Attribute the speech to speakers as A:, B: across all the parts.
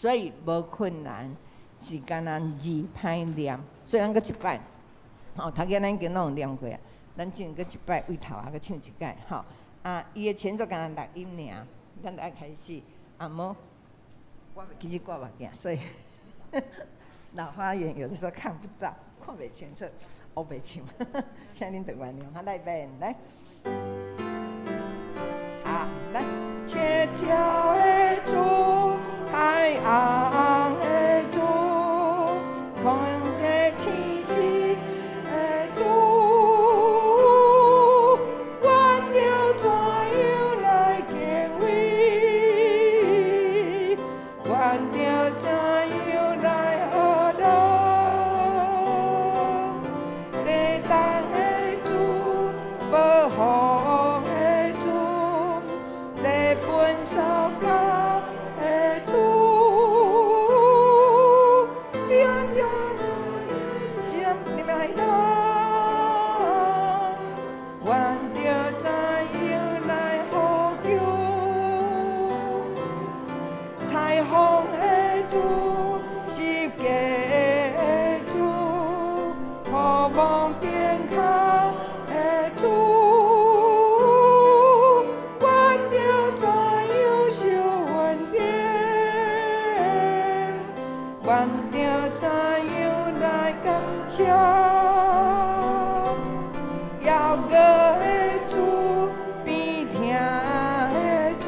A: 所以無困難，是干焦字歹念，所以咱閣一擺，吼，頭家咱已經攏有念過啊，咱進閣一擺對頭仔閣唱一擺，吼，啊，伊的前奏干焦六音爾，咱就愛開始，啊無，我袂記得掛目鏡，所以老花眼有的時候看不到，看袂清楚，烏白唱，請恁著原諒，好來預來，好來，切角的主，海岸的主，空這天時的主，阮著怎樣來敬畏？阮著怎樣來學樂？地動的主，暴風的主，地分燒焦的主，你按著將你來樂，阮著怎樣來呼求？颱風的主，十架的主，予望變空的主，阮著怎樣受恩典？阮著怎樣來感謝？遙閣的主，變疼的主，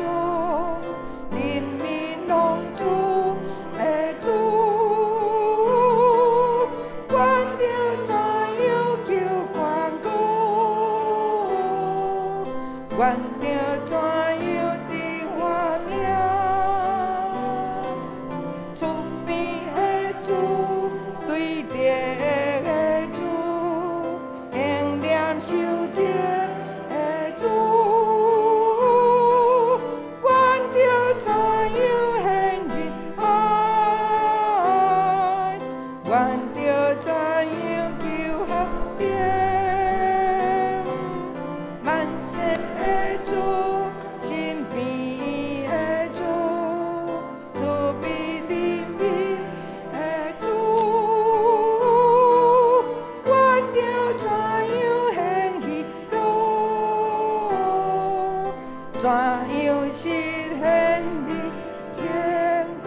A: 人民攏主的主，阮著怎樣求關顧？阮著怎樣得活命？慈悲的主，對德的主，應念受情的主，阮著怎樣獻仁愛？阮著怎樣求和平？萬世的主，身邊的主，慈悲人民的主，阮著怎樣獻喜樂？怎樣實現佇天國？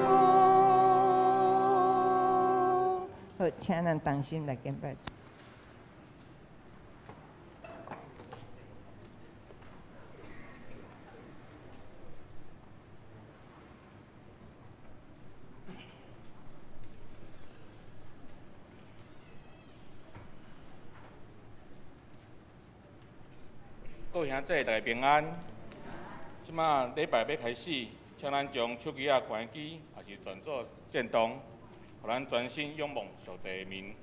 A: 好，請咱同心來敬拜主。
B: 各位兄弟，大家平安。這馬禮拜欲開始，請咱將手機仔關機，抑是轉做震動，予咱專心仰望上帝的面。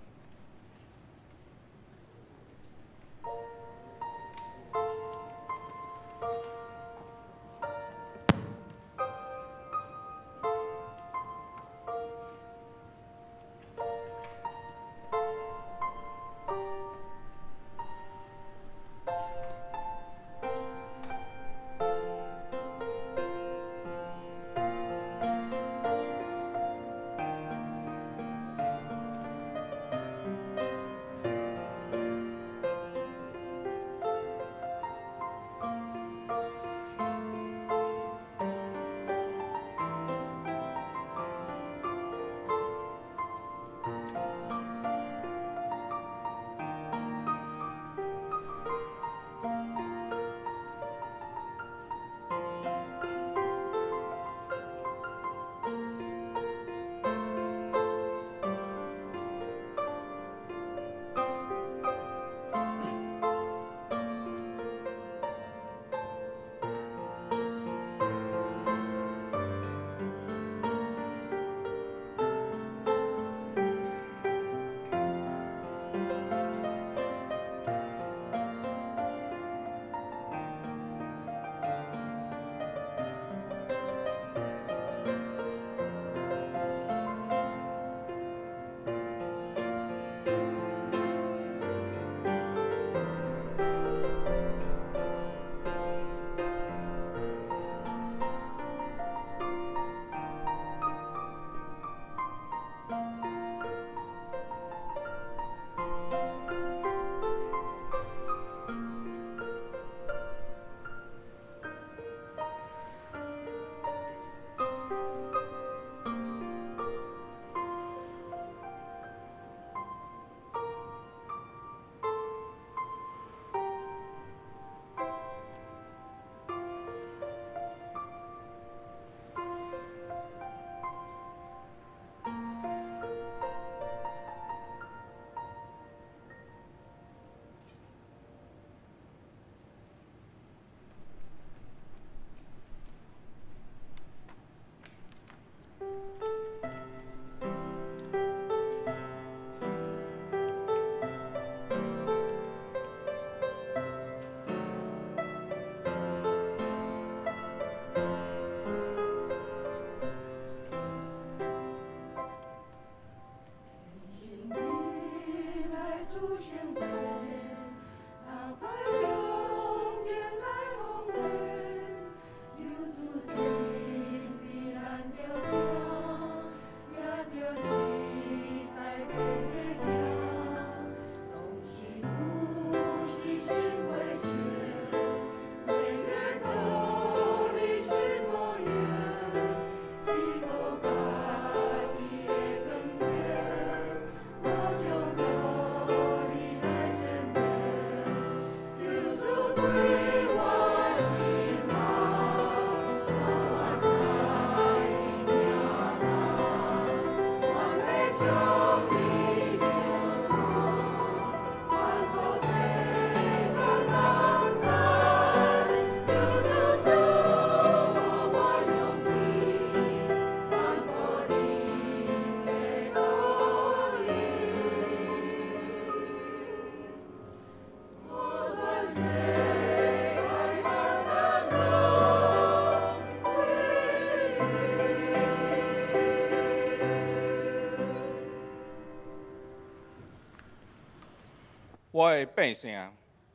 B: 我的百姓，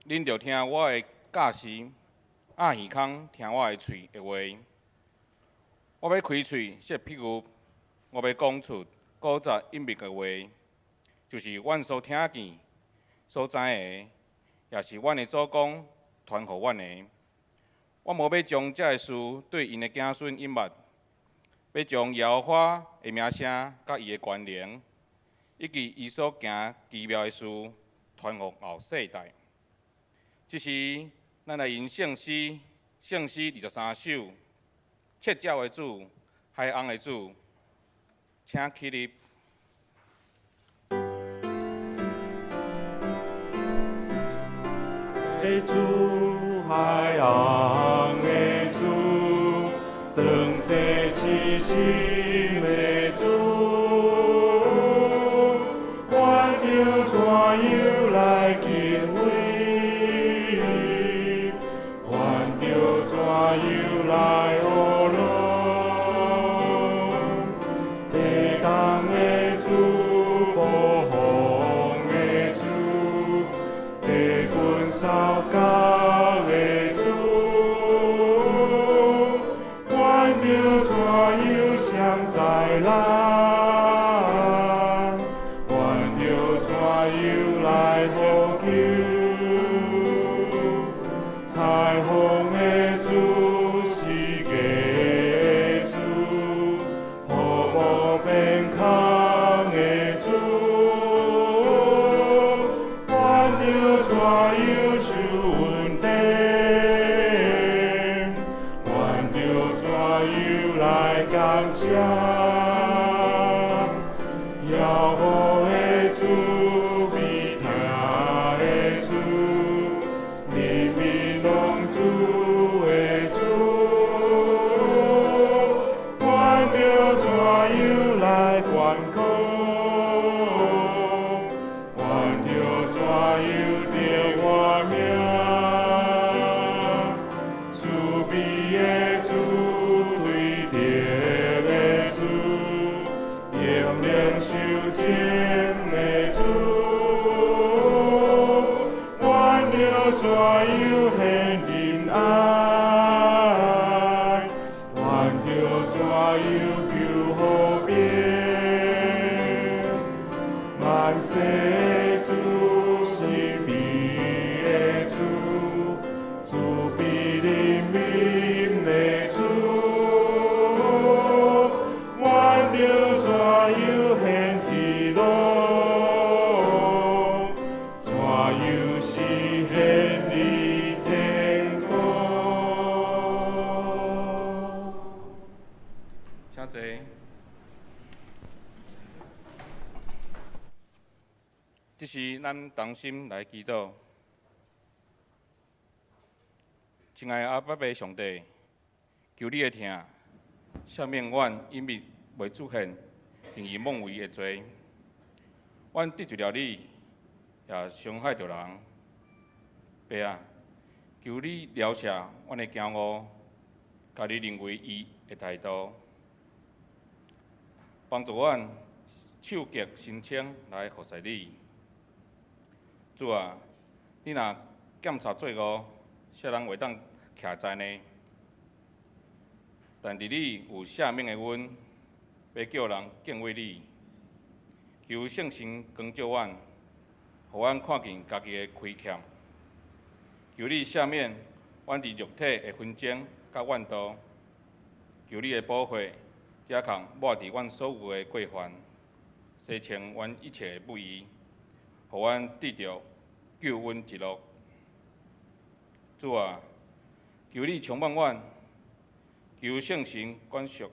B: 恁著聽我的教示，掩耳孔聽我的喙的話。我欲開喙說譬喻，我欲講出古早隱祕的話，就是阮所聽見、所知的，也是阮的祖公傳予阮的。我無欲將這个事對𪜶的子孫隱瞞，欲將耶和華的名聲佮伊的權能，以及伊所行奇妙的事，傳予後世代。這時，咱來吟聖詩，聖詩23首，赤鳥的主，海翁的主，請起立。
C: 的主，海翁的主，長世痴心的主，我著怎樣來敬畏？我著怎樣來學樂？地動的主，暴風的主，地軍掃角的主，我著怎樣相載咱？我著怎樣來呼求？彩虹的主，世界的主，予無變空的主，我著怎樣受恩典？我著怎樣來感謝？耀武的主，美疼的主，人民攏主的主，我著怎樣來懸苦？我著怎樣得活命？慈悲的主，對德的主，永能受情的主，我著怎樣獻仁愛？我著怎樣求和平？萬世的主，神秘的主，慈悲人民的主，我著怎樣獻喜樂？怎樣實現你天國？
B: 請坐。這時，咱同心來祈禱。親愛的阿爸父上帝，求你的疼，赦免阮隱密袂出現、任意妄為的罪。阮得罪了你，也傷害著人。爸啊，求你饒赦阮的驕傲，共你認為義的態度，幫助阮手潔心清來服侍你。主啊，你若檢查罪惡，啥人會當徛在呢？但佇你有赦免的恩，欲叫人敬畏你。求聖神光照阮，予阮看見家己的虧欠。求你赦免阮佇肉體的紛爭佮怨妒。求你的寶血遮控抹佇阮所有的過犯，洗清阮一切的不義，予阮得著救恩之樂。主啊，求你充滿阮，求聖神管束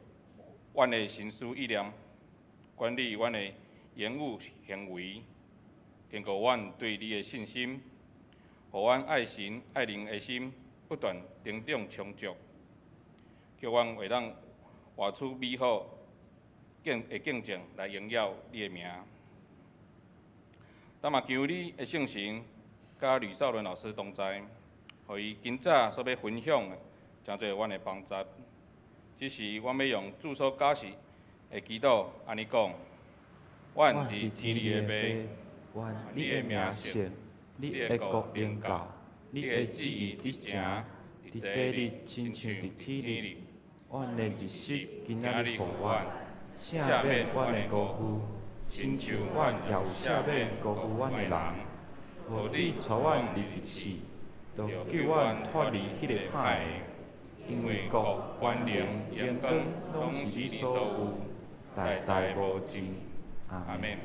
B: 阮的心思意念，管理阮的言語行為，堅固阮對你的信心，予阮愛神愛人的心不斷成長充足，叫阮會當活出美好的見證來榮耀你的名。咱嘛求你的聖神佮呂少倫老師同在，予伊今早所欲分享的，成做阮的幫助。只是阮欲用主所教示的祈禱，按呢講：阮佇天裡的父，
D: 願你的名聖，
C: 你的國臨到，你的旨意執行，佇地裡親像佇天裡。阮的日食今仔日予阮，赦免阮的辜負，親像阮也有赦免辜負阮的人。無你帶阮入去試，著救阮脫離彼個歹的。因為國、權能、榮光，攏是你所有，代代無盡。阿們。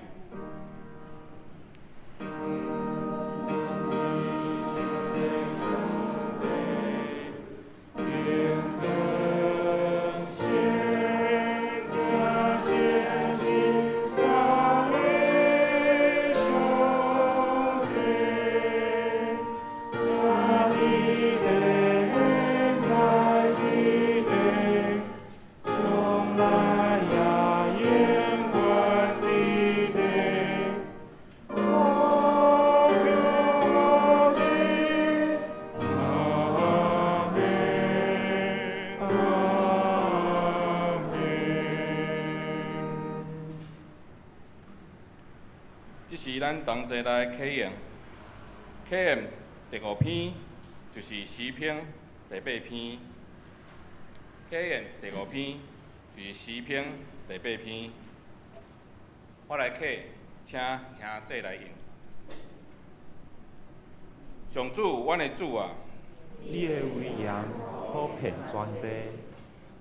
B: 這是咱同齊來啟應，啟應第五篇就是詩篇第八篇。啟應第五篇就是詩篇第八篇。我來啟，請兄弟來應。上主，阮的主啊！
C: 你的威嚴普遍全地。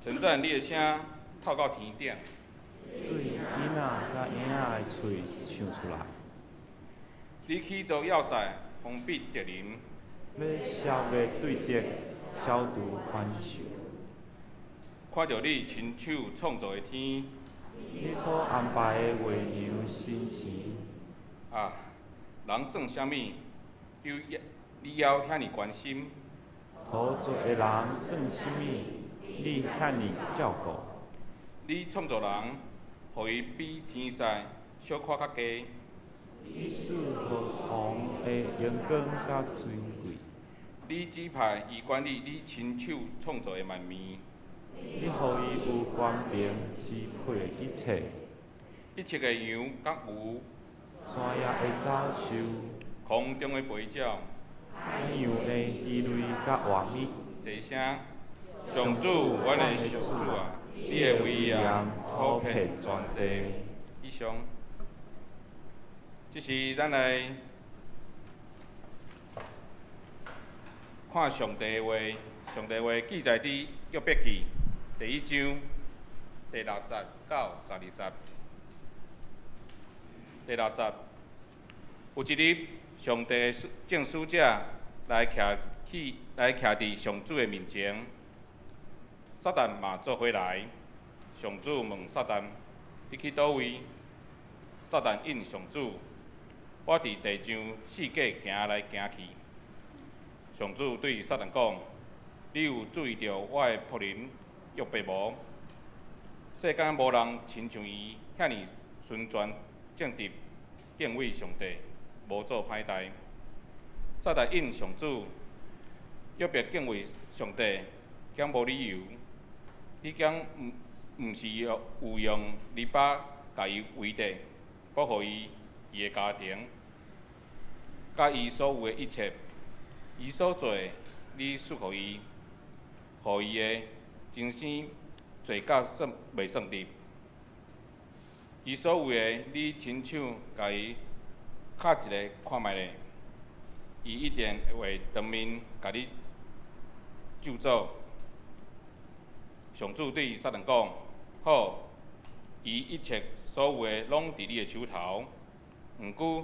B: 稱讚你的聲透到天頂。
C: 對囡仔佮嬰仔的喙唱出來。
B: 你起造要塞，封閉敵人。
C: 欲消滅對敵，消除反手。
B: 看著你親手創造的天。
C: 你所安排的月洋星辰。
B: 啊，人算啥物？你猶遐爾關心？
C: 土做的人算啥物？你遐爾照顧？
B: 你創造人，予伊比天使小可較低。
C: 你賜予王的榮光佮尊貴。
B: 你指派伊管理你親手創造的萬物。
C: 你予伊有權柄支配一切。
B: 一切的羊佮牛。
C: 山野的走獸。
B: 空中的飛鳥。
C: 海洋的魚類佮活物。
B: 齊聲，上主，阮的上主啊，你的威嚴普遍全地。以上，這是咱來看上帝的話，上帝話記載佇約伯記第一章第六節到十二節。第六節，有一日，上帝的眾使者來徛起，來徛佇上主的面前，撒旦嘛做伙來。上主問撒旦：你去佗位？撒旦應上主：我佇地上四界行來行去。上主對撒旦講：你有注意著我的僕人約伯無？世間無人親像伊遐爾純全正直，敬畏上帝，無做歹代。撒旦應上主：約伯敬畏上帝，敢無理由？你敢毋是有用籬笆共伊圍著，保護伊、伊的家庭，佮伊所有的一切？伊所做的，你賜予伊，予伊的終生濟甲算袂算得。伊所有的，你親手共伊敲一下看覓咧，伊一定會當面共你咒詛。上主對撒旦講：好，伊一切所有的攏佇你的手頭，毋過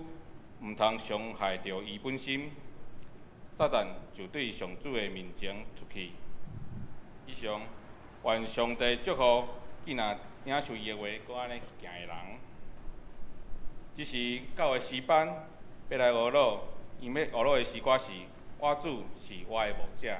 B: 毋通傷害著伊本身。撒旦就對上主的面前出去。以上，願上帝祝福囡仔領受伊的話，閣按呢行的人。這是教會詩班欲來學魯，𪜶欲學魯的詩歌是：我主是我的牧者。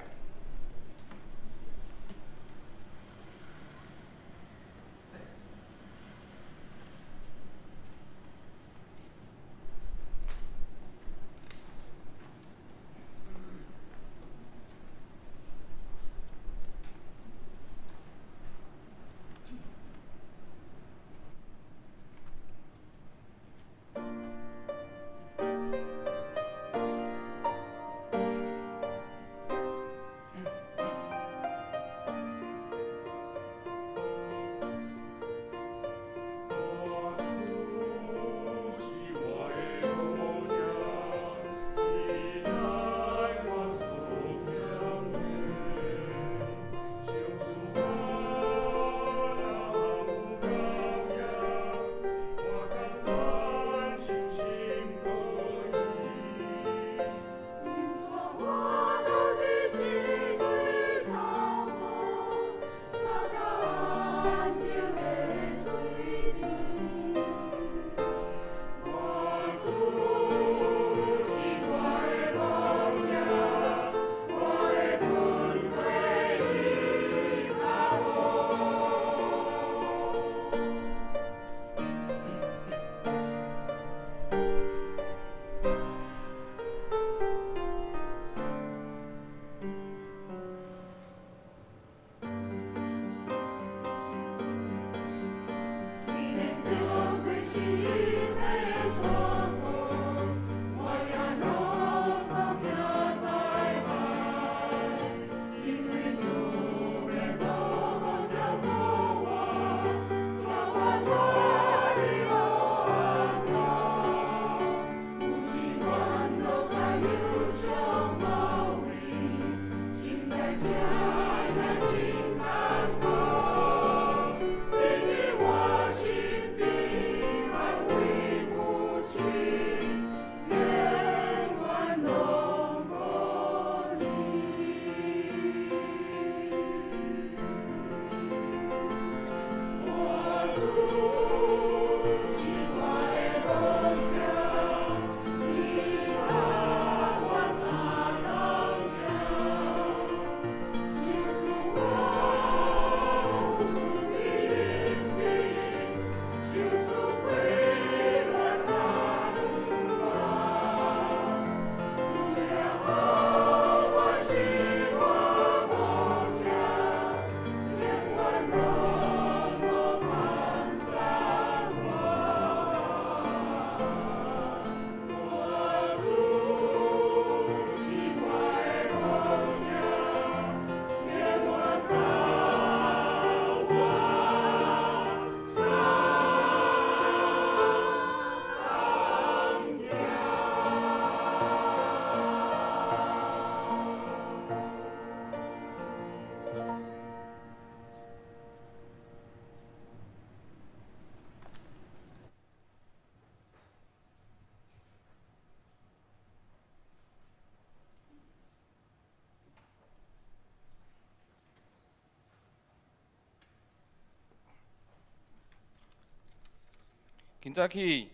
B: 今早起，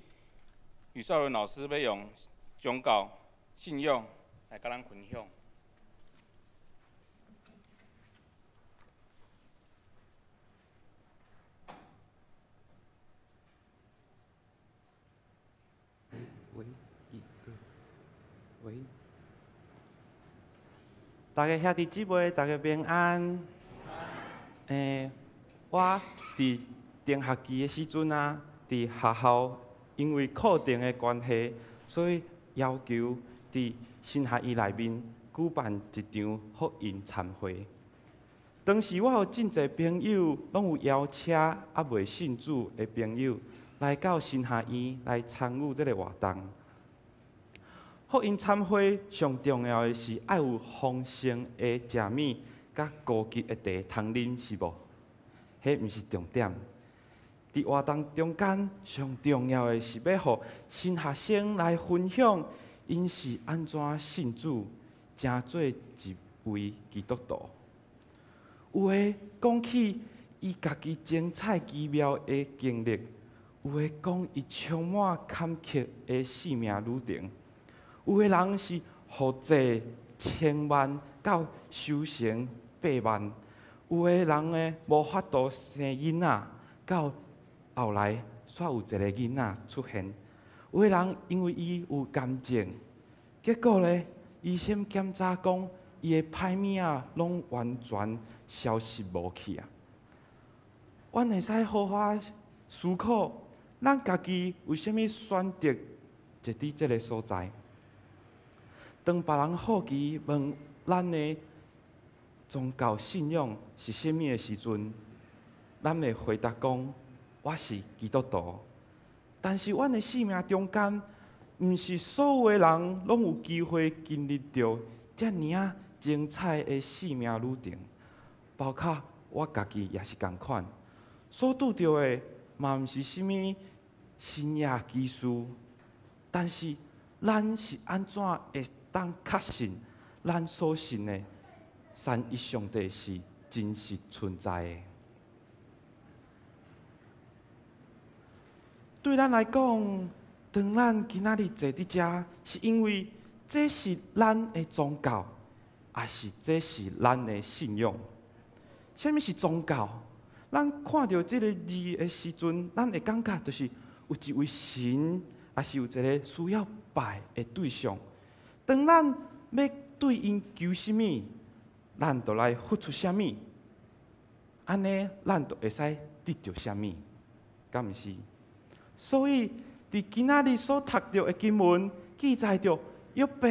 B: 余少伦老师欲用宗教信仰来佮咱分享。
C: 喂，一、二，喂，大家兄弟姊妹，大家平安。我伫中学期的时阵啊，伫学校因为课程的关系，所以要求伫神学院内面举办一场福音餐会。当时我有真济朋友，拢有邀请犹未信主的朋友来到神学院来参与这个活动。福音餐会上重要的是爱有丰盛的食物，佮高级的茶通啉，是无？彼毋是重点。伫活动中间，上重要的是欲予新学生来分享，𪜶是按怎信主，成做一位基督徒。有的讲起伊家己精彩奇妙的经历，有的讲伊充满坎坷的生命旅程，有的人是负债千万到收成八万，有的人呢无法度生囡仔，到后来煞有一个囡仔出现。有的人因为伊有癌症，结果呢，医生检查讲伊的歹物仔拢完全消失无去啊。阮会使好好思考，咱家己为啥物选择坐伫这个所在？当别人好奇问咱的宗教信仰是啥物的时阵，咱会回答讲：我是基督徒。但是，阮的生命中间，毋是所有的人拢有机会经历著遮尔仔精彩的生命旅程，包括我家己也是仝款。所拄著的嘛毋是啥物神迹奇事，但是咱是按怎会当确信咱所信的三一上帝是真实存在的？对咱来讲，当咱今仔日坐伫遮，是因为这是咱的宗教，抑是这是咱的信仰？啥物是宗教？咱看著这个字的时阵，咱会感觉就是有一位神，抑是有一个需要拜的对象。当咱欲对𪜶求啥物，咱就来付出啥物，按呢，咱就会使得著啥物，敢毋是？所以，伫今仔日所读著的经文记载著，约伯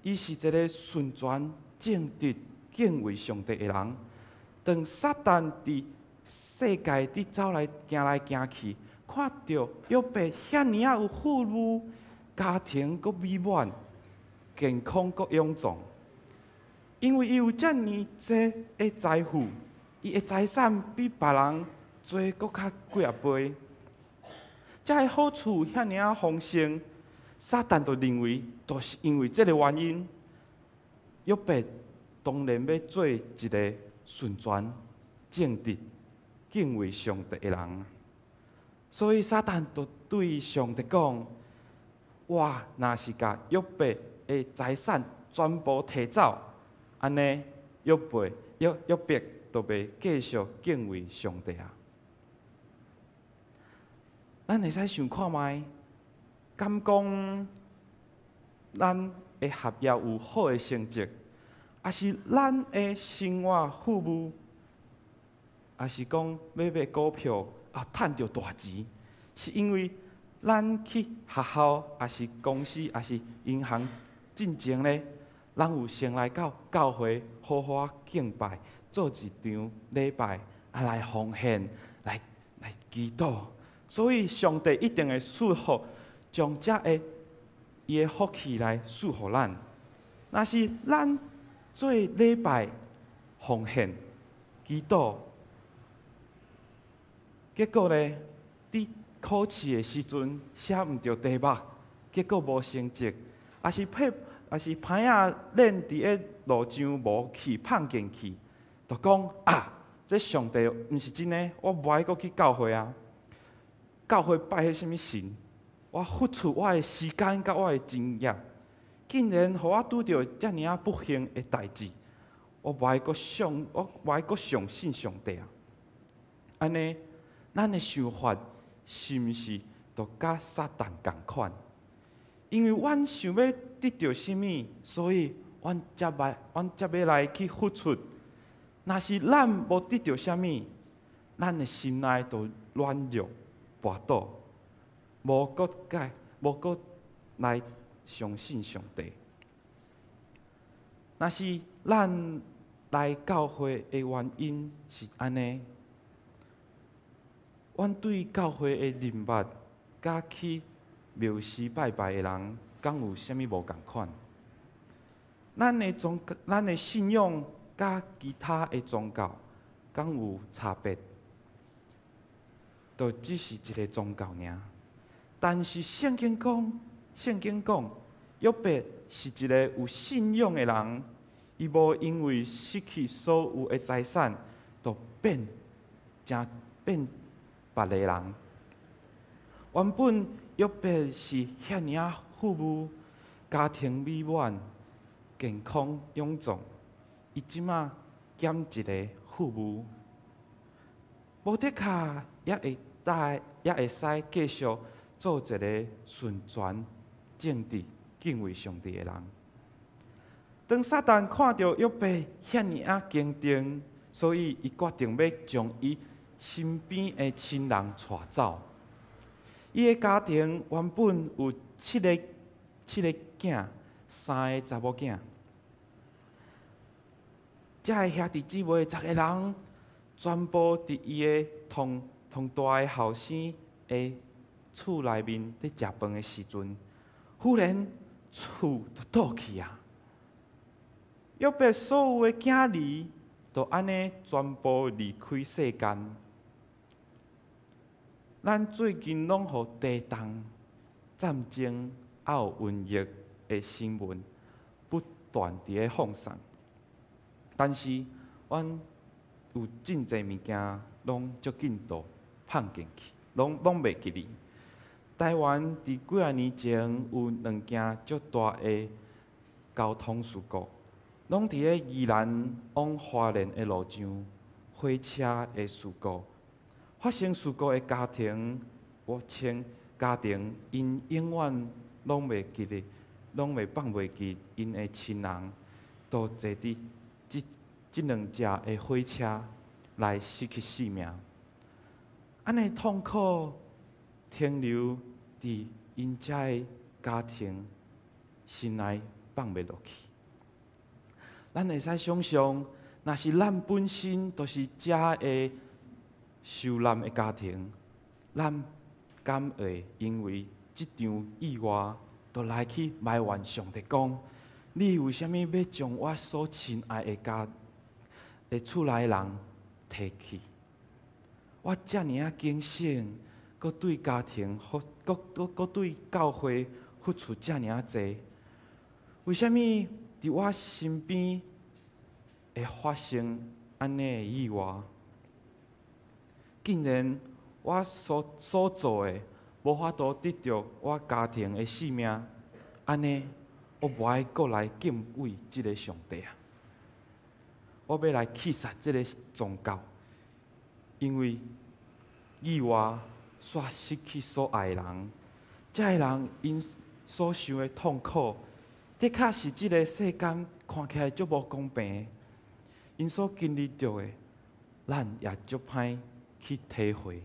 C: 伊是一个顺全、正直、敬畏上帝的人。当撒旦伫世界伫走来行来行去，看著约伯遐尔仔有富裕，家庭阁美满，健康阁勇壮，因为伊有遮尔济的财富，伊的财产比别人济阁较几仔倍。遮个好处遐尔仔丰盛，撒旦就认为，就是因为这个原因，约伯当然欲做一个顺全、正直、敬畏上帝的人。所以撒旦就对上帝讲：我若是共约伯的财产全部提走，按呢约伯约约伯就袂继续敬畏上帝啊。咱会使想看觅，敢讲咱的学业有好的成绩，抑是咱的生活富裕，抑是讲买买股票啊，趁著大钱，是因为咱去学校，抑是公司，抑是银行进前咧，咱有先来到教会好好敬拜，做一场礼拜，啊来奉献，来来祈祷。所以上帝一定会赐福，将遮个伊的福气来赐予咱。若是咱做礼拜、奉献、祈祷，结果呢，伫考试的时阵写毋著题目，结果无成绩，抑是配，抑是歹仔练伫咧路上无去碰见去，就讲啊，这上帝毋是真的，我无爱阁去教会啊。教會拜彼啥物神，我付出我的時間佮我的精力，竟然予我拄著遮爾仔不幸的代誌，我無愛閣相信上帝啊！按呢，咱的想法是毋是就佮撒旦仝款？因為阮想欲得著啥物，所以阮才欲來去付出。若是咱無得著啥物，咱的心內就軟弱、跋倒，無閣改，無閣來相信上帝。若是咱來教會的原因是按呢，阮對教會的認捌，佮去廟寺拜拜的人，敢有啥物無仝款？咱的信仰佮其他的宗教，敢有差別？就只是一个宗教爾。但是聖經講，聖經講，約伯是一个有信仰的人，伊無因為失去所有的財產，就變成變別个人。原本約伯是遐爾仔富裕，家庭美滿，健康勇壯，伊這馬減一个富裕，無的確也會帶，也會使繼續做一个純全、正直、敬畏上帝的人。當撒旦看著約伯遐爾仔堅定，所以伊決定欲將伊身邊的親人帶走。伊的家庭原本有七個囝，三個查某囝。遮个兄弟姊妹十个人，全部佇伊的同大的後生的厝內面佇食飯的時陣，忽然厝就倒去啊！約伯所有的囝兒，就按呢全部離開世間。咱最近攏予地動、戰爭，還有瘟疫的新聞不斷佇咧放送，但是阮有真濟物件攏足緊就放進去，攏袂記哩。台灣佇幾仔年前有兩件足大的交通事故，攏佇咧宜蘭往花蓮的路上，火車的事故。發生事故的家庭，我稱家庭，𪜶永遠攏袂記得，攏袂放袂記𪜶的親人，都坐佇這兩隻的火車來失去性命。按呢痛苦停留佇𪜶遮的家庭心內放袂落去。咱會使想像，若是咱本身就是遮的受難的家庭，咱敢會因為這場意外，就來去埋怨上帝講：你為啥物欲將我所親愛的家的厝內人提去？我遮爾仔警醒，閣對家庭、閣對教會付出遮爾仔濟，為啥物佇我身邊會發生按呢的意外？竟然我所做的無法度得著我家庭的性命，按呢，我無愛閣來敬畏這个上帝啊！我欲來棄殺這个宗教，因為意外煞失去所愛的人，這个人𪜶所受的痛苦，的確是這个世間看起來足無公平的。𪜶所經歷著的，咱也足歹去體會。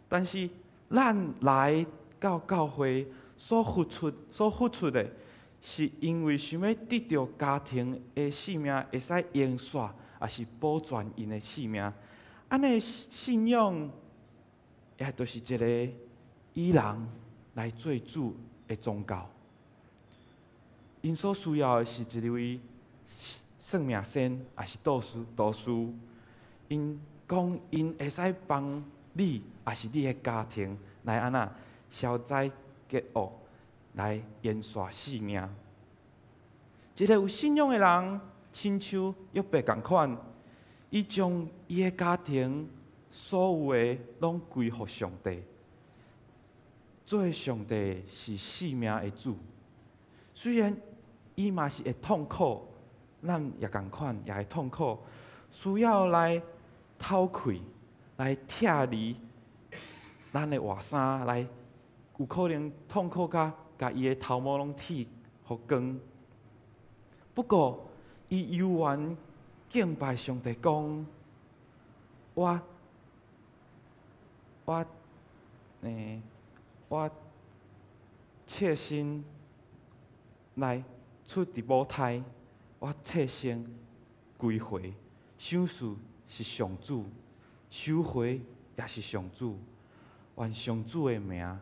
C: 但是，咱來到教會所付出的，是因為想欲得著家庭的性命會使延續，抑是保全𪜶的性命。按呢信仰，也就是一个以人來做主的宗教。𪜶所需要的是一位算命仙，抑是道士。𪜶講𪜶會使幫你，抑是你的家庭來按怎消災解厄，來延續性命。一个有信仰的人，親像約伯仝款，伊將伊的家庭所有的攏歸予上帝。做上帝是性命的主。雖然伊嘛是會痛苦，咱也仝款也會痛苦，需要來透氣，來拆離咱的外衫，來有可能痛苦甲共伊的頭毛攏剃予光。不過，伊猶原敬拜上帝，講我赤身來出佇母胎，我赤身歸回，賞賜是上主，收回也是上主，願上主的名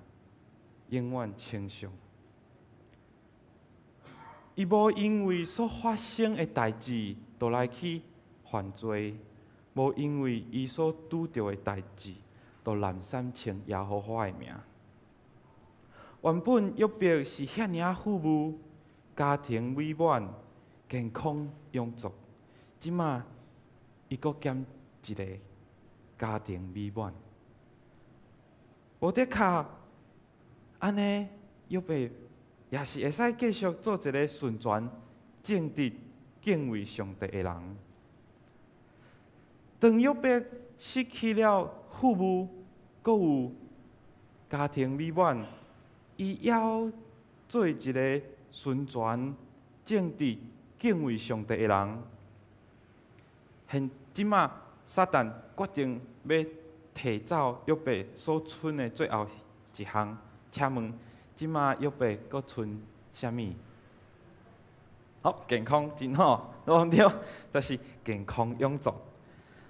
C: 永遠稱頌。伊無因為所發生的代誌，就來去犯罪；無因為伊所拄著的代誌，就濫訕稱耶和華的名。原本約伯是遐爾仔富裕，家庭美滿，健康充足，這馬伊閣減一個家庭美滿。無的確，按呢約伯也是會使繼續做一個順全、正直、敬畏上帝的人。當約伯失去了富裕，閣有家庭美滿，伊猶做一個順全、正直、敬畏上帝的人。現這馬撒旦決定欲提走約伯所賰的最後一項，請問這馬約伯閣賰啥物？好，健康真好，攏對，就是健康永續。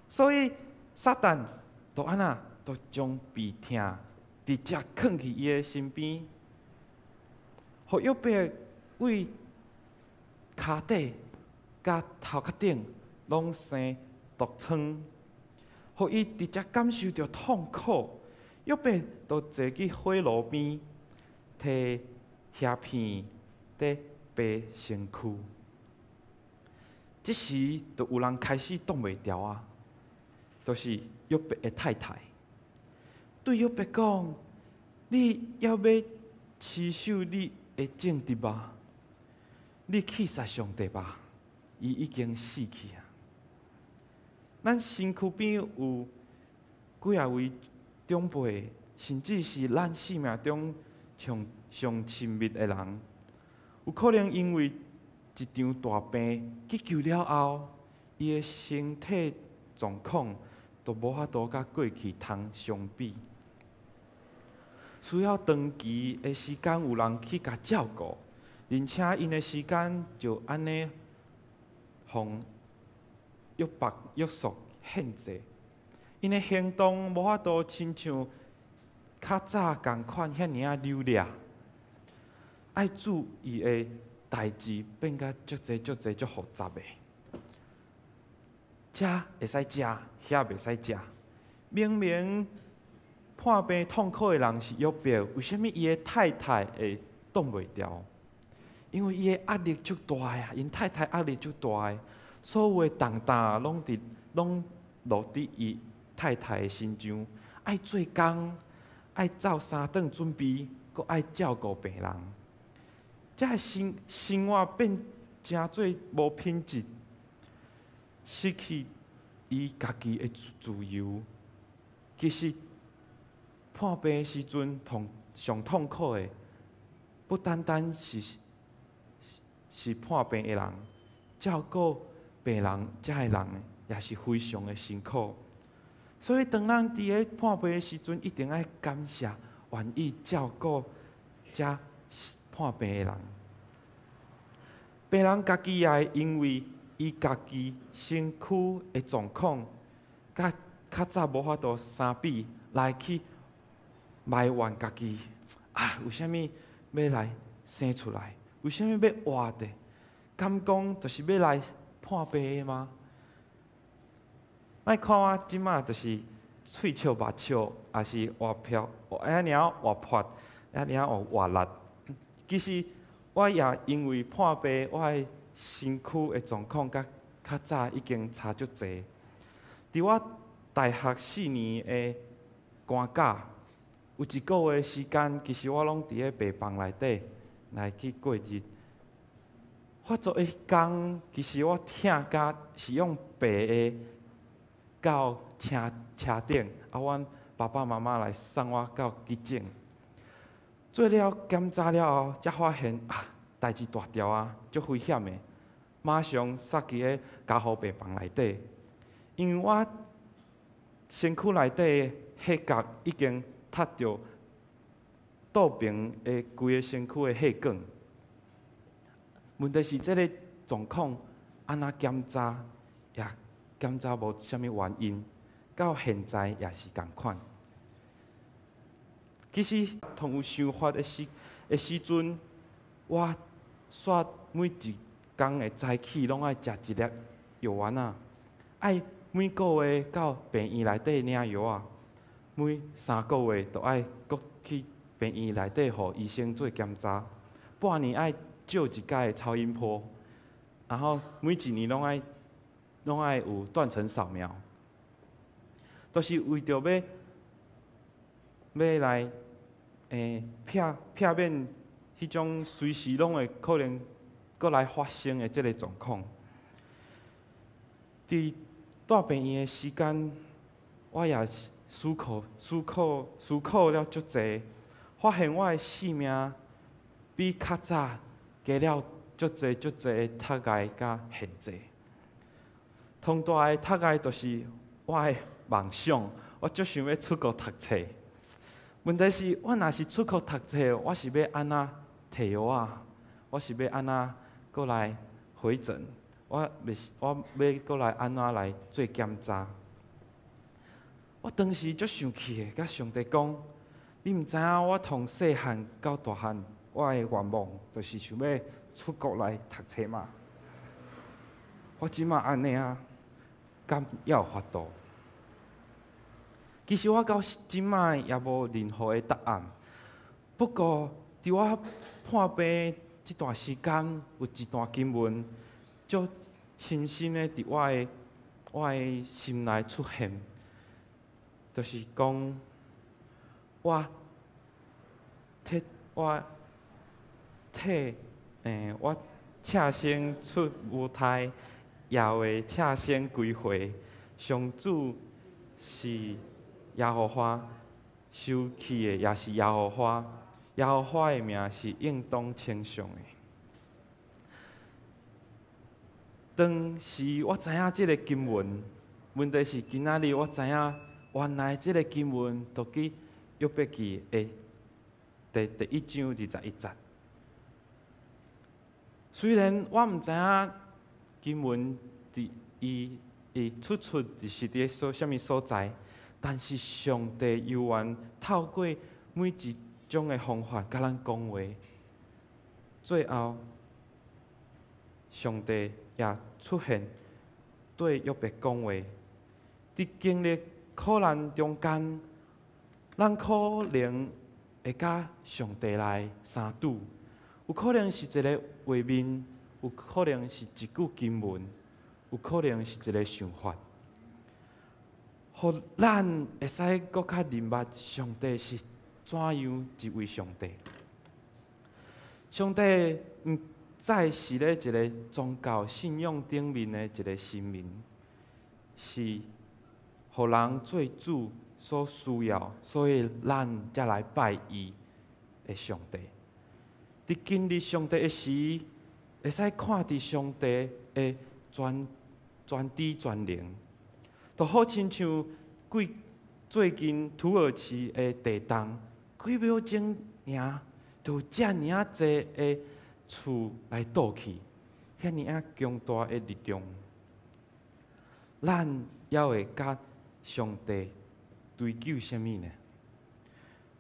C: 所以撒旦就按怎，就將病痛直接囥去伊的身邊，予約伯為跤底佮頭殼頂攏生毒瘡，予伊直接感受著痛苦。約伯就坐佇火爐邊，提瓦片佇爬身軀。這時，就有人開始擋袂牢啊！就是約伯的太太，對約伯講：你猶欲持守你的正直嗎？你去殺上帝吧！伊已經死去啊！咱身軀邊有幾仔位長輩，甚至是咱生命中上上親密的人，有可能因為一場大病急救了後，伊的身體狀況都無法度佮過去通相比，需要長期的時間有人去共照顧，而且𪜶的時間就按呢，予約伯約束限制，𪜶的行動無法度親像較早仝款遐爾仔流利，愛注意的代誌變甲足濟足濟足複雜的。這會使食，遐袂使食。明明破病痛苦的人是約伯，為啥物伊的太太會擋袂牢？因為伊的壓力足大啊，𪜶太太壓力足大的，所有的重擔攏落佇伊太太的身上，愛做工，愛走三頓準備，閣愛照顧病人，這个生活變成做無品質。失去伊家己的自由，其實破病的時陣痛上痛苦的，不單單是破病的人，照顧病人這个人也是非常的辛苦。所以當咱佇咧破病的時陣，一定愛感謝願意照顧這破病的人。病人家己也會因為伊家己身軀的狀況，佮較早無法度相比，來去埋怨家己啊，為啥物欲來生出來？為啥物欲活著？敢講就是欲來破病的嗎？莫看我這馬就是喙笑目笑，抑是活潑，遐爾活潑，遐爾有活力。其實我也因為破病，我的身軀的狀況佮較早已經差足濟。佇我大學四年的寒假，有一个月時間，其實我攏佇咧病房內底來去過日。發作彼工，其實我疼甲是用爬的到車車頂，啊，阮爸爸媽媽來送我到急診。做了檢查了後，才發現啊，代誌大條啊，足危險的，馬上送去咧加護病房內底。因為我身軀內底血壓已經踢著倒爿的規个身軀的血管。問題是這个狀況按怎檢查也檢查無啥物原因，到現在也是仝款。其實當有想法的時陣，我煞每一工的早起攏愛食一粒藥丸仔，愛每個月到病院內底領藥仔，每3個月就愛閣去病院內底予醫生做檢查，半年愛照一擺的超音波，然後每一年攏愛有斷層掃描，都是為著欲來避免彼種隨時攏會可能閣來發生的這个狀況。佇蹛病院的時間，我也是思考、思考、思考了足濟，發現我的性命比較早加了足濟足濟的窒礙佮限制。頭大的窒礙就是我的夢想，我足想欲出國讀冊。問題是我若是出國讀冊，我是欲按怎提藥仔？我是欲按怎閣來回診？我欲閣來按怎來做檢查？我當時足生氣的，佮上帝講：你毋知影我從細漢到大漢，我的願望就是想欲出國來讀冊嗎？我這馬按呢啊，敢猶有法度？其實我到這馬也無任何的答案。不過，佇我破病這段時間，有一段經文，足深深的佇我的心內出現，就是講我赤身出母胎，也會赤身歸回。上主是耶和華，收去的也是耶和華，耶和華的名是應當稱頌的。當時我知影這个經文，問題是今仔日我知影，原來這个經文就佇約伯記的第一章21節。雖然我毋知影經文佇伊伊出處是佇咧啥物所在，但是上帝猶原透過每一種的方法佮咱講話，最後上帝也出現對約伯講話。佇經歷苦難中間，咱可能會佮上帝來相拄，有可能是一个畫面，有可能是一句經文，有可能是一个想法，予咱會使閣較認捌上帝是怎樣一位上帝。上帝毋再是咧一个宗教信仰頂面的一个神明，是予人做主所需要，所以咱才來拜伊的上帝。佇經歷上帝的時，會使看佇上帝的全知全能，就好親像幾最近土耳其的地動，幾秒鐘爾，就有遮爾仔濟的厝來倒去，遐爾仔強大的力量，咱猶會佮上帝追究啥物呢？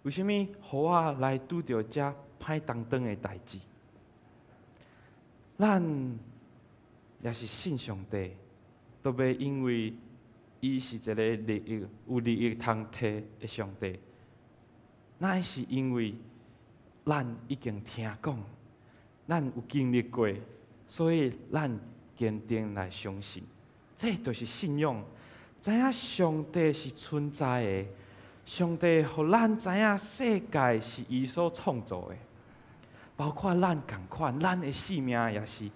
C: 為啥物予我來拄著遮歹當當的代誌？咱也是信上帝，都袂因為伊是一个利益有利益通提的上帝，乃是因為咱已經聽講，咱有經歷過，所以咱堅定來相信，這就是信仰。知影上帝是存在的，上帝予咱知影世界是伊所創造的，包括咱仝款，咱的性命也是，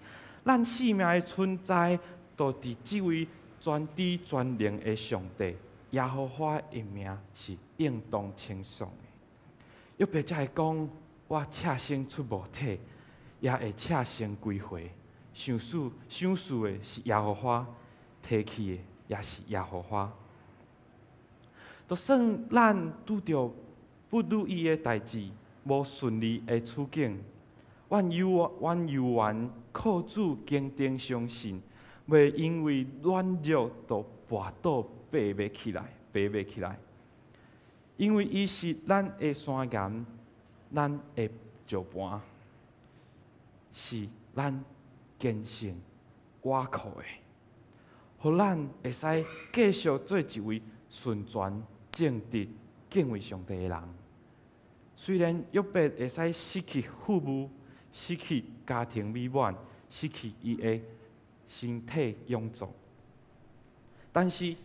C: 咱性命的存在，都佇這位全知全能的上帝耶和華的名是應當稱頌的。約伯才會講：我赤身出母體，也會赤身歸回。賞賜賞賜的是耶和華，提去的也是耶和華。就算咱拄著不如意的代誌，無順利的處境，阮猶原靠主堅定相信，袂因為軟弱就跋倒爬袂起來，爬袂起來。因為伊是咱的山岩，咱的石盤，是咱堅信倚靠的，予咱會使繼續做一位順全、正直、敬畏上帝的人。雖然約伯會使失去父母、失去家庭美滿、失去伊的身體勇壯，但是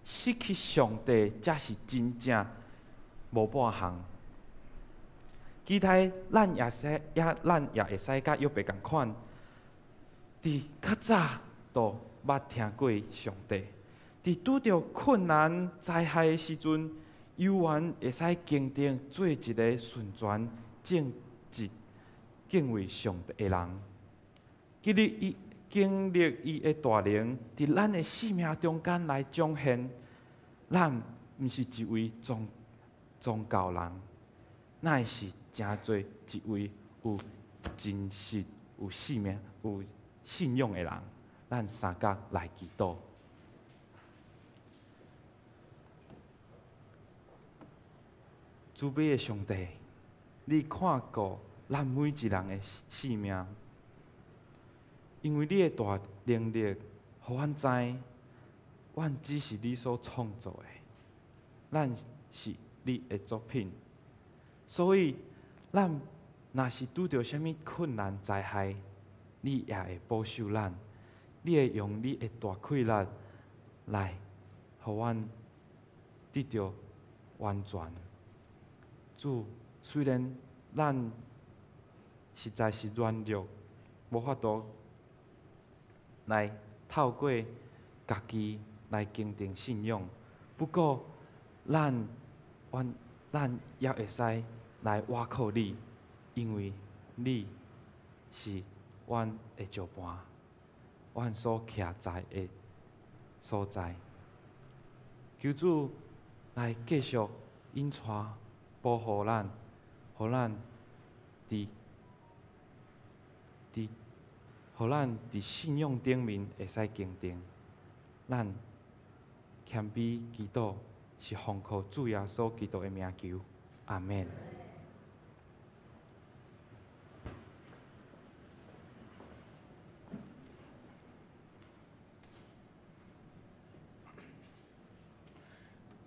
C: 失去上帝才是真正無半項。期待咱也使，咱也會使佮約伯仝款，佇較早就捌聽過上帝，佇拄著困難災害的時陣，猶原會使堅定做一個順全、正直、敬畏上帝的人。經歷伊的大能，佇咱的生命中間來彰顯，咱毋是一位宗教人，乃是成做一位有真實、有生命、有信仰的人。咱三甲來祈禱。慈悲的上帝，你看顧咱每一人的性命，因為你的大能力，予阮知，阮只是你所創造的，咱是你的作品，所以咱若是拄著啥物困難災害，你也會保守咱，你會用你的大氣力來，予阮得著完全。主，雖然咱實在是軟弱，無法度來透過家己來堅定信仰，不過咱也會使來倚靠你，因為你是阮的石盤，阮所徛在的所在。求主來繼續引帶保護咱，予咱佇信仰頂面會使堅定。咱謙卑祈禱，是奉靠主耶穌基督的名求，阿們。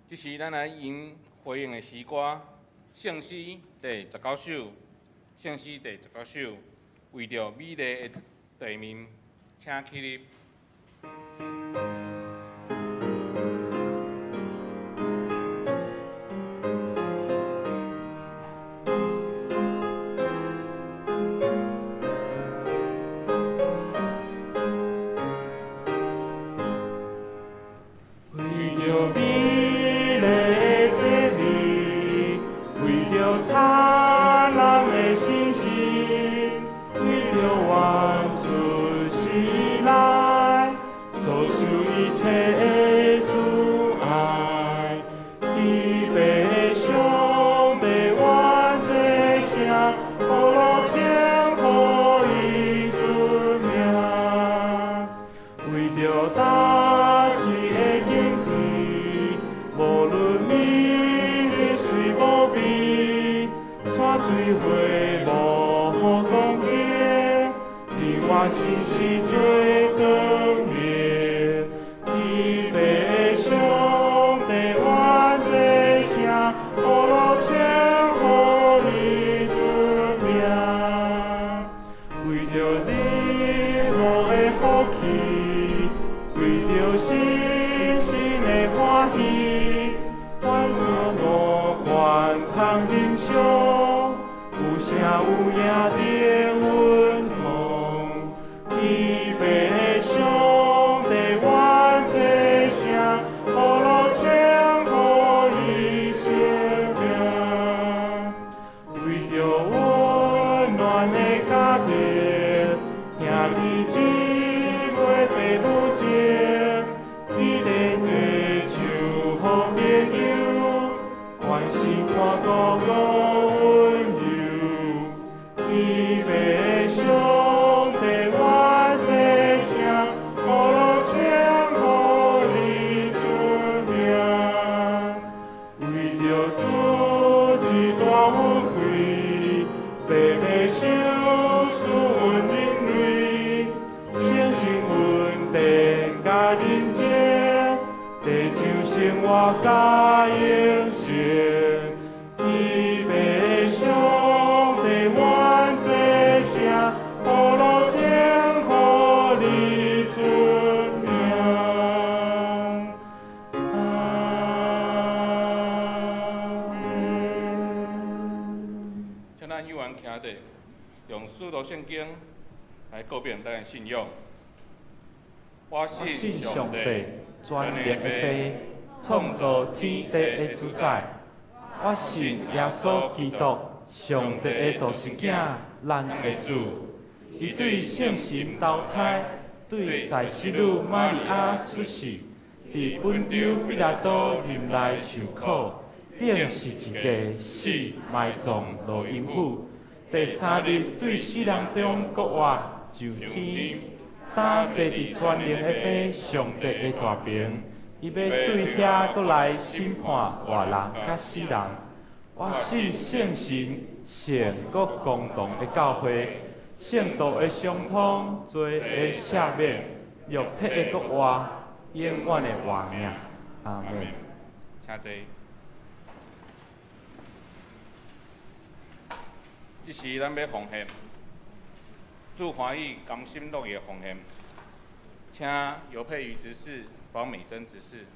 B: 這時，咱來吟回應的詩歌，聖詩第19首，聖詩第19首，為著美麗的地面，請起立。
C: 為著新新的歡喜，阮所無。通忍受，有声有影的阮同。天父上帝，阮这声，予路称呼伊圣名，为著温暖的家庭，兄弟姊妹爸母情，天地地祝福朋友，关心看顾阁温柔。天父上帝，阮这声，予路称呼你出名，为著主之大恩惠，白白赏赐阮人类，相信恩典佮人情，地上生活佮永生。天父上帝，阮这声，予路称呼你出名。阿们。
B: 请咱有缘徛伫，用使徒圣经来告别咱的信仰。我
C: 我
B: 信
C: 信
B: 上帝，
C: 上帝，全能的父，创造天地的主宰。我信耶稣基督，上帝的独生子，咱的主。伊对圣神投胎，对在圣女玛利亚出世，伫本丢彼拉多任内受苦，钉十字架死埋葬落阴府。第三日对死人中复活，上天，担坐伫全能的父上帝的大爿，伊欲对遐阁来审判活人佮死人。我信圣神、圣阁公同的教会，圣徒的相通，罪的赦免，肉体的复活，永远的活命。阿
B: 阿
C: 们。
B: 们。请坐。这时咱欲奉献，主欢喜甘心乐意的奉献，请尤佩瑜执事、方美珍执事。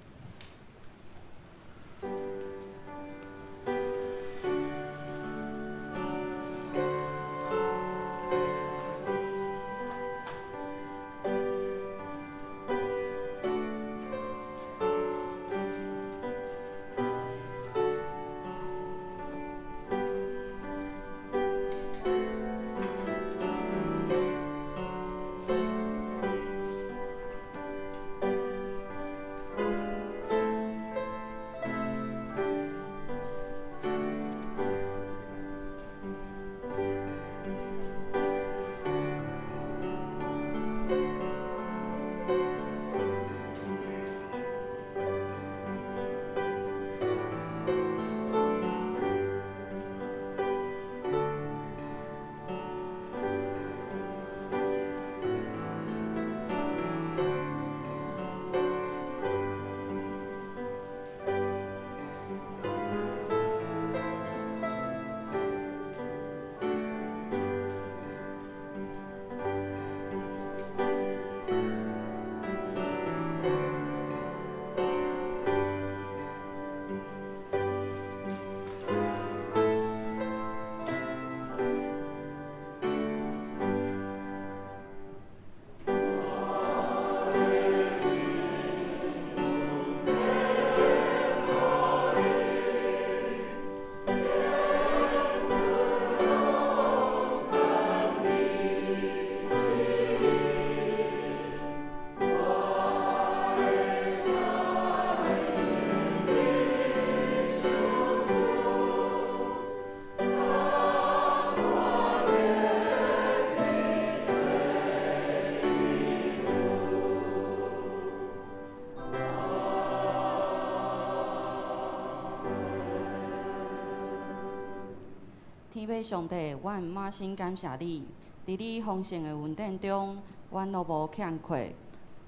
D: 天父上帝，阮满心感谢你，伫你丰盛的恩典中，阮拢无欠缺，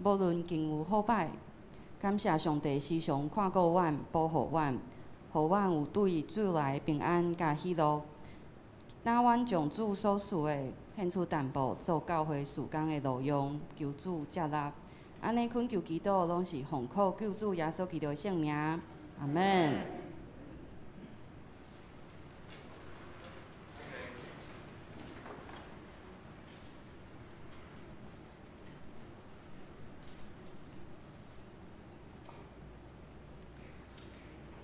D: 无论境遇好歹。感谢上帝时常看顾阮，保护阮，予阮有对主来平安佮喜乐。当阮将主所赐的献出淡薄，做教会事工的路用，求主接纳。按呢恳求祈祷，拢是奉靠救主耶稣基督的圣名。阿们。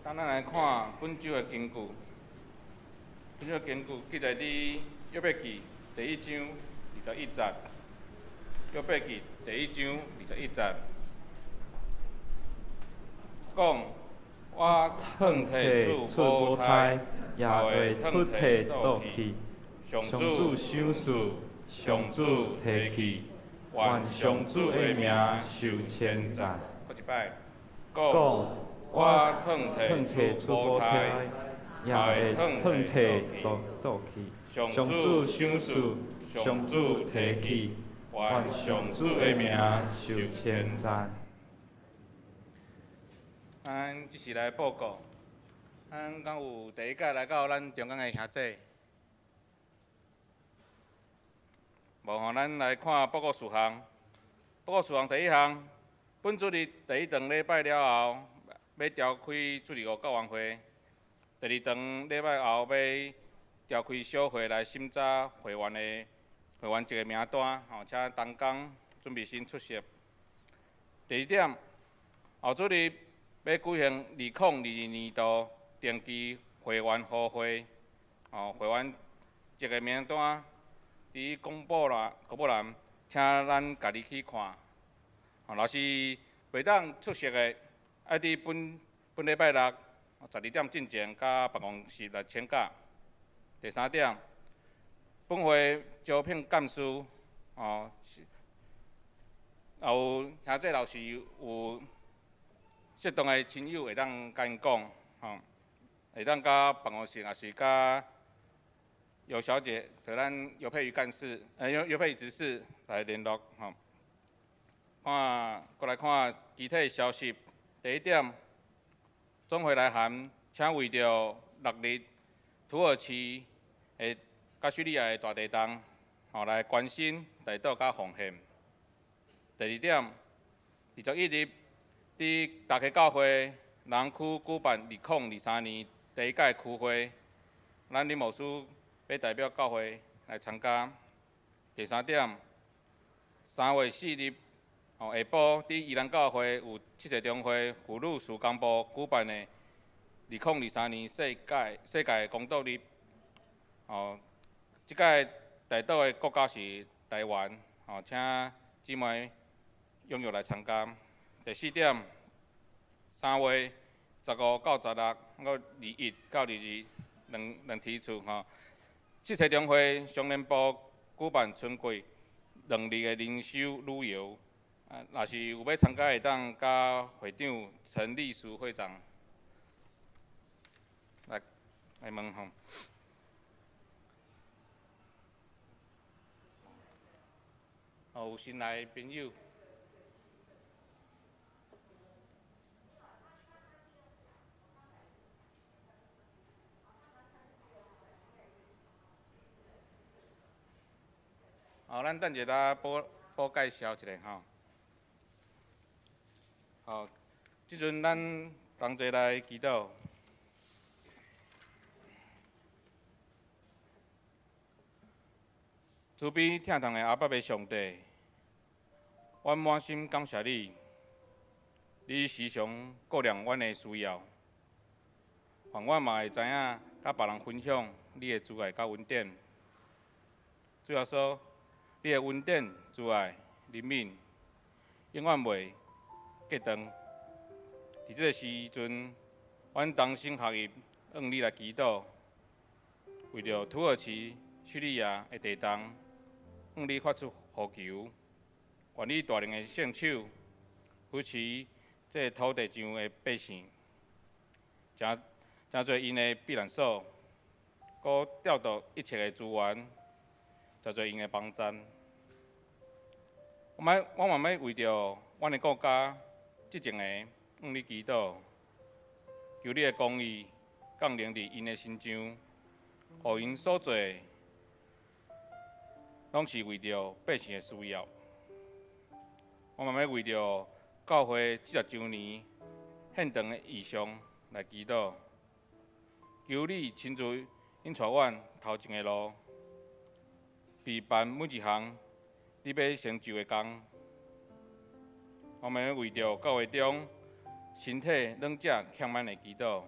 B: 等咱來看本周的經句，本周的經句記載佇約伯記第一章二十一節。約伯記第一章二十一節，講我褪體出母胎，
C: 也會脫體倒去。
B: 上
C: 上主
B: 主
C: 賞賜，上主提去，願上主的名受稱讚。
B: 閣一擺，講
C: 講
B: 我
C: 我
B: 褪
C: 褪
B: 體
C: 體出
B: 出母
C: 母
B: 胎
C: 胎，，
B: 也會
C: 也會褪
B: 褪體
C: 體
B: 倒
C: 倒去。
B: 上
C: 上
B: 主
C: 主賞
B: 賞賜，
C: 賜，
B: 上
C: 上
B: 主
C: 主
B: 提去
C: 提去，，
B: 願
C: 願
B: 上
C: 上主
B: 主的名
C: 的名
B: 受
C: 受
B: 稱
C: 稱讚。
B: 咱這是來報告，咱敢有第一屆來到咱中間的兄弟？無吼，咱來看報告事項。報告事項第一項，本主日第一堂禮拜了後，欲召開主日學教員會；第二堂禮拜後，欲召開小會來審查會員的會員籍的名單，吼，請同工準備先出席。第二點，後主日欲舉行2022年度定期會員呼會，吼，會員籍的名單佇公布欄，公布欄，請咱家己去看。吼，若是袂當出席的，愛佇本本禮拜六12點進前，佮辦公室來請假。第三點，本會招聘幹事，吼，若有兄弟老師有適當的親友會當共𪜶講，吼，會當佮辦公室，抑是佮尤小姐，就咱尤佩瑜幹事，尤尤佩瑜執事來聯絡，吼。看，閣來看其他消息。第一點，總會來函，請為著6日土耳其的佮敘利亞的大地震，吼，來關心、代禱佮奉獻。第二點，21日佇大溪教會南區舉辦2023年第一屆區會，咱林牧師欲代表教會來參加。第三點，3月4日，吼，下晡佇宜蘭教會有七濟中會婦女事工部舉辦的2023年世界世界公道日，吼，這屆代禱的國家是台灣，吼，請姊妹踴躍來參加。第四點，3月15到16，閣21到22兩兩天次吼，七濟中會商聯部舉辦春季2日的靈修旅遊，啊，若是有欲參加，會當佮會長陳麗淑會長來來問吼。哦，有新來的朋友。好，咱等一下補補介紹一下吼。好，這陣咱同齊來祈禱。慈悲疼痛的阿爸的上帝，阮滿心感謝你，你時常顧念阮的需要，予阮嘛會知影佮別人分享你的慈愛佮恩典。主耶穌，你的恩典、慈愛、憐憫，永遠袂隔斷。佇這个時陣，阮同心合意向你來祈禱，為著土耳其、敘利亞的地動，向你發出呼求，願你大能的聖手扶持這個土地上的百姓，成成做𪜶的避難所，閣調度一切的資源，成做𪜶的幫贊。我嘛欲為著阮的國家執政的向你祈禱，求你的公義降臨佇𪜶的身上，予𪜶所做的攏是為著百姓的需要。我嘛欲為著教會70週年獻堂的異象來祈禱，求你親自引帶阮頭前的路，備辦每一項你欲成就的工。我們為著教會中身體兩者欠滿的祈禱，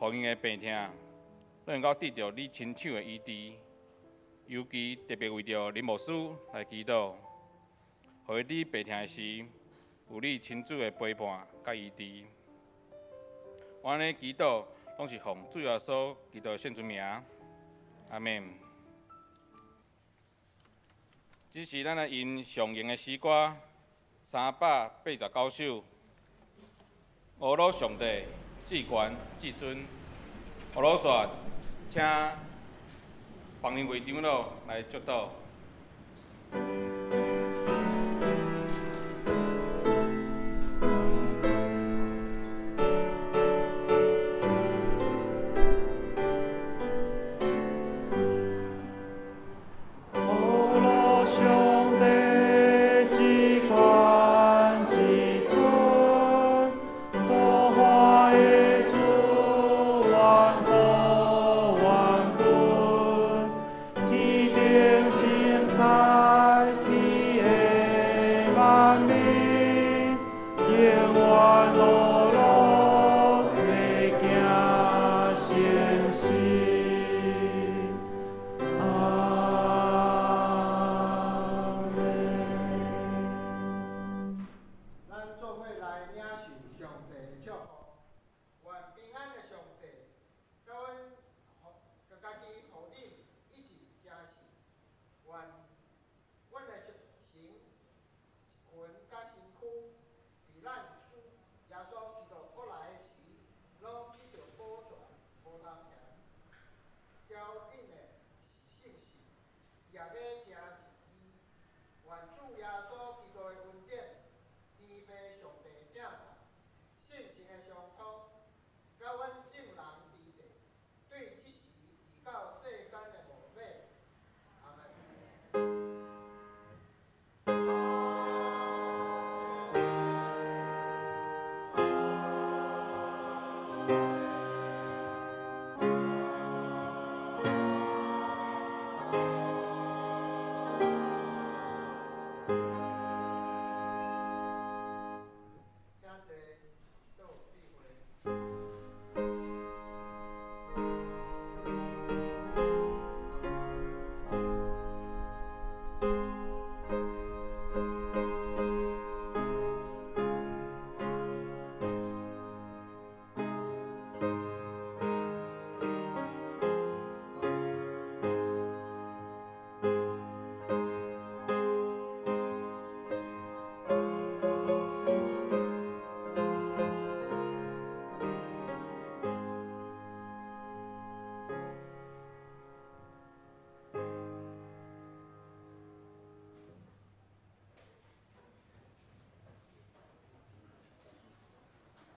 B: 予𪜶的病痛攏能夠得著你親手的醫治。尤其特別為著林牧師來祈禱，予伊佇病痛的時，有你親自的陪伴佮醫治。阮的祈禱攏是奉主耶穌基督的聖尊名，阿們。這時咱來用上用的詩歌389首，阿魯上帝至懸至尊，阿魯煞請彭林會長老來祝禱。